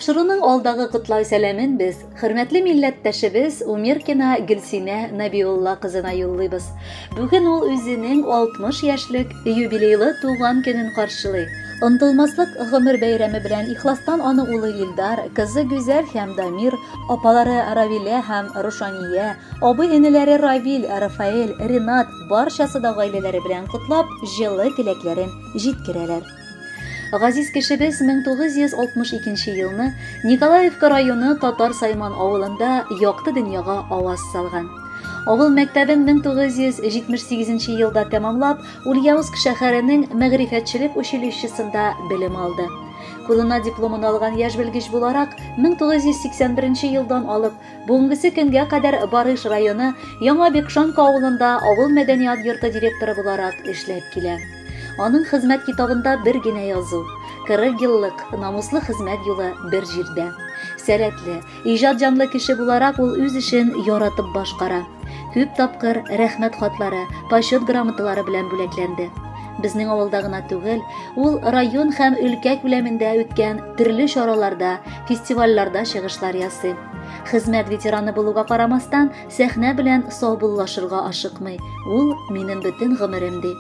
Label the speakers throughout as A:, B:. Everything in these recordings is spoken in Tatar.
A: Тапшыруның алдагы котлау сәламен без хөрмәтле милләттәшебез Умеркина Гөлсинә Нәбиулла кызына юллыйбыз. Бүген ул үзенең 60 яшьлек юбилейлы туган көнен каршылый. Онытылмаслык гомер бәйрәме белән ихластан аны улы Илдар, кызы Гүзәл һәм Дамир, апалары Равилә һәм Рушания, абый-энеләре Равил, Рафаэль, Ренат барчасы да гаиләләре белән котлап, җылы теләкләрен җиткерәләр. Газиз кешебез 1962 елны Николаевка районы Татар Сайман авылында якты дөньяга аваз салган. Авыл мәктәбен 1978 елда тәмамлап, Ульяновск шәһәренең мәгърифәтчелек училищесында белем алды. Кулына дипломын алган яшь белгеч буларак, 1981 елдан алып, бүгенгесе көнгә кадәр Барыш районы Яңа Бекшанка авылында авыл мәдәният йорты директоры буларак эшләп килә. Аның хезмәт китабында бер генә язу: 40 еллык намуслы хезмәт юлы бер җирдә. Сәләтле, иҗат җанлы кеше буларак ул үз эшен яратып башкара. Күп тапкыр рәхмәт хатлары, почет грамоталары белән бүләкләнде. Безнең авылда гына түгел, ул район һәм өлкә күләмендә үткән төрле чараларда, фестивальләрдә чыгышлар ясый. Хезмәт ветераны булуга карамастан, сәхнә белән саубуллашырга ашыкмый. Ул минем бөтен гомерем ди.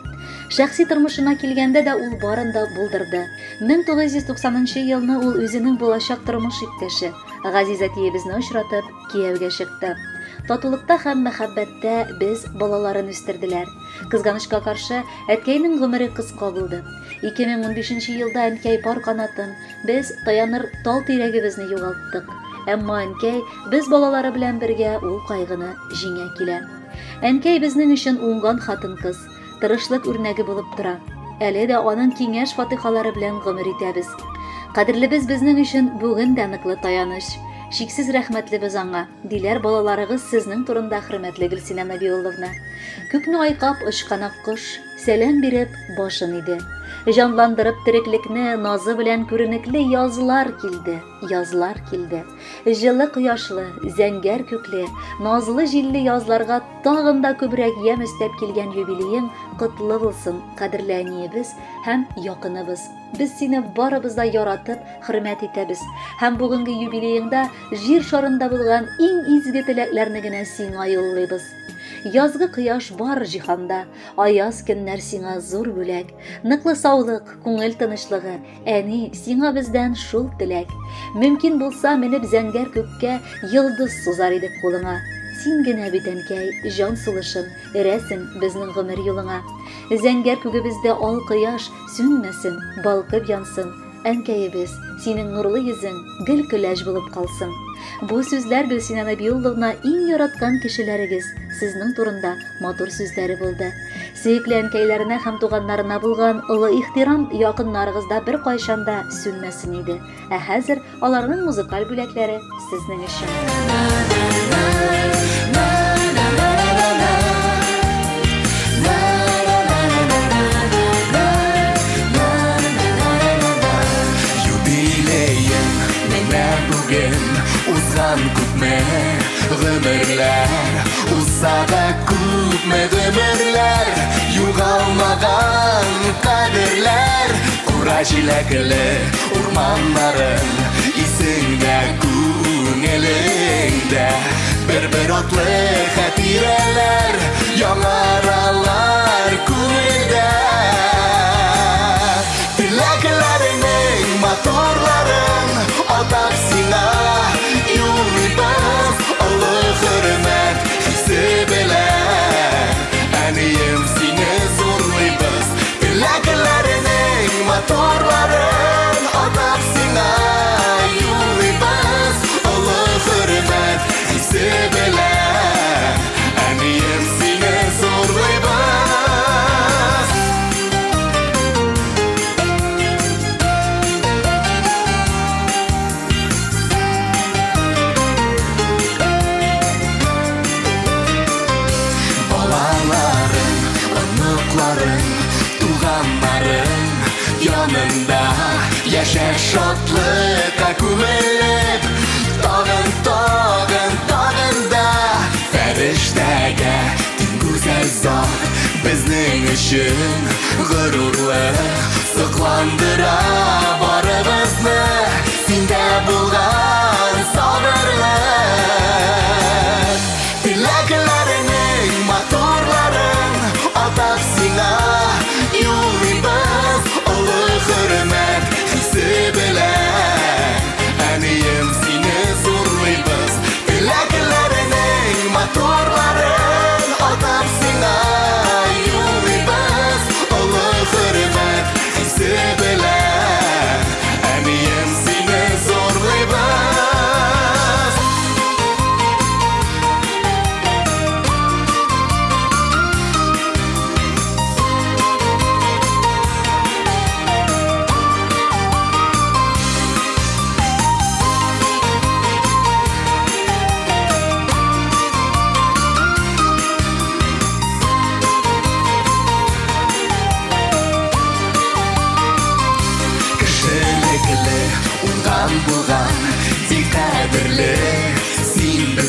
A: Шәхси тормышына килгәндә дә ул барын да булдырды. 1990 елны ул үзенең булачак тормыш иптәше Газиз әтиебезне очратып, кияүгә чыкты. Татулыкта һәм мәхәббәттә без балаларын үстерделәр. Кызганычка каршы, әткәйнең гомере кыска булды. 2015 елда әнкәй пар канатын, без таяныр тал тирәгебезне югалттык. Әмма әнкәй без балалары белән бергә ул кайгыны җиңә килә. Әнкәй безнең өчен уңган хатын-кыз, тырышлык үрнәге булып тора. Әле дә аның киңәш фатихалары белән гомер итәбез. Кадерлебез безнең өчен бүген дә ныклы таяныч. Шиксез рәхмәтлебез аңа, диләр балаларыгыз сезнең турында, хөрмәтле Гөлсинә Набиулловна. Күкне айкап очкан аккош, сәлам биреп башын иде. Җанландырып тереклекне назы белән күренекле язлар килде, язлар килде. Җылы кояшлы, зәңгәр күкле, назлы җилле язларга тагын да күбрәк ямь өстәп килгән юбилеең котлы булсын, кадерле әниебез һәм якыныбыз. Без сине барыбыз да яратып, хөрмәт итәбез. Һәм бүгенге юбилееңда җир шарында булган иң изге теләкләрне генә сиңа юллыйбыз. Язгы кояш бар җиһанда, аяз көннәр сиңа зур бүләк. Ныклы саулык, күңел тынычлыгы, әни, сиңа бездән шул теләк. Мөмкин булса, менеп зәңгәр күккә йолдыз сузар идек кулыңа. Син генә бит, әнкәй, җан сулышым, өрәсең безнең гомер юлыңа. Зәңгәр күгебездә ал кояш сүнмәсен, балкып янсын. Әнкәебез, синең нурлы йөзең гел көләч булып калсын. Бу сүзләр Гөлсинә Нәбиулловна иң яраткан кешеләрегез сезнең турында матур сүзләре булды. Сөекле әнкәйләренә һәм туганнарына булган олы ихтирам якыннарыгызда беркайчан да сүнмәсен иде. Ә хәзер аларның музыкаль бүләкләре сезнең өчен.
B: Юбилеең менә бүген, узган күпме гомерләр, узса да күпме гомерләр, югалмаган кадерләр, кура җиләкле урманнарың исеңдә, күңелеңдә, бер-бер атлы хатирәләр яңаралар күңелдә. Теләкләреңнең матурларын атап сиңа юллыйбыз, олы хөрмәт хисе белән, әнием, сине зурлыйбыз. Теләкләреңнең матурларын атап сиңа юллыйбыз, олы хөрмәт хисе белән, әнием, сине зурлыйбыз. Балаларың, оныкларың, туганнарың янында яшә шатлыкка күмелеп, тагын, тагын, тагын да фәрештәгә тиң гүзәл зат, безнең өчен горурлык, сокландыра барыбызны синдә булган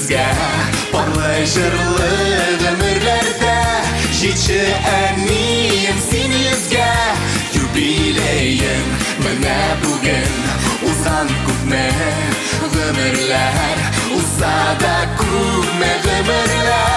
B: Безгә парлы җырлы гомерләрдә. Җитче, әнием, син йөзгә. Юбилеең менә бүген. Узган күпме гомерләр, узса да күпме гомерләр.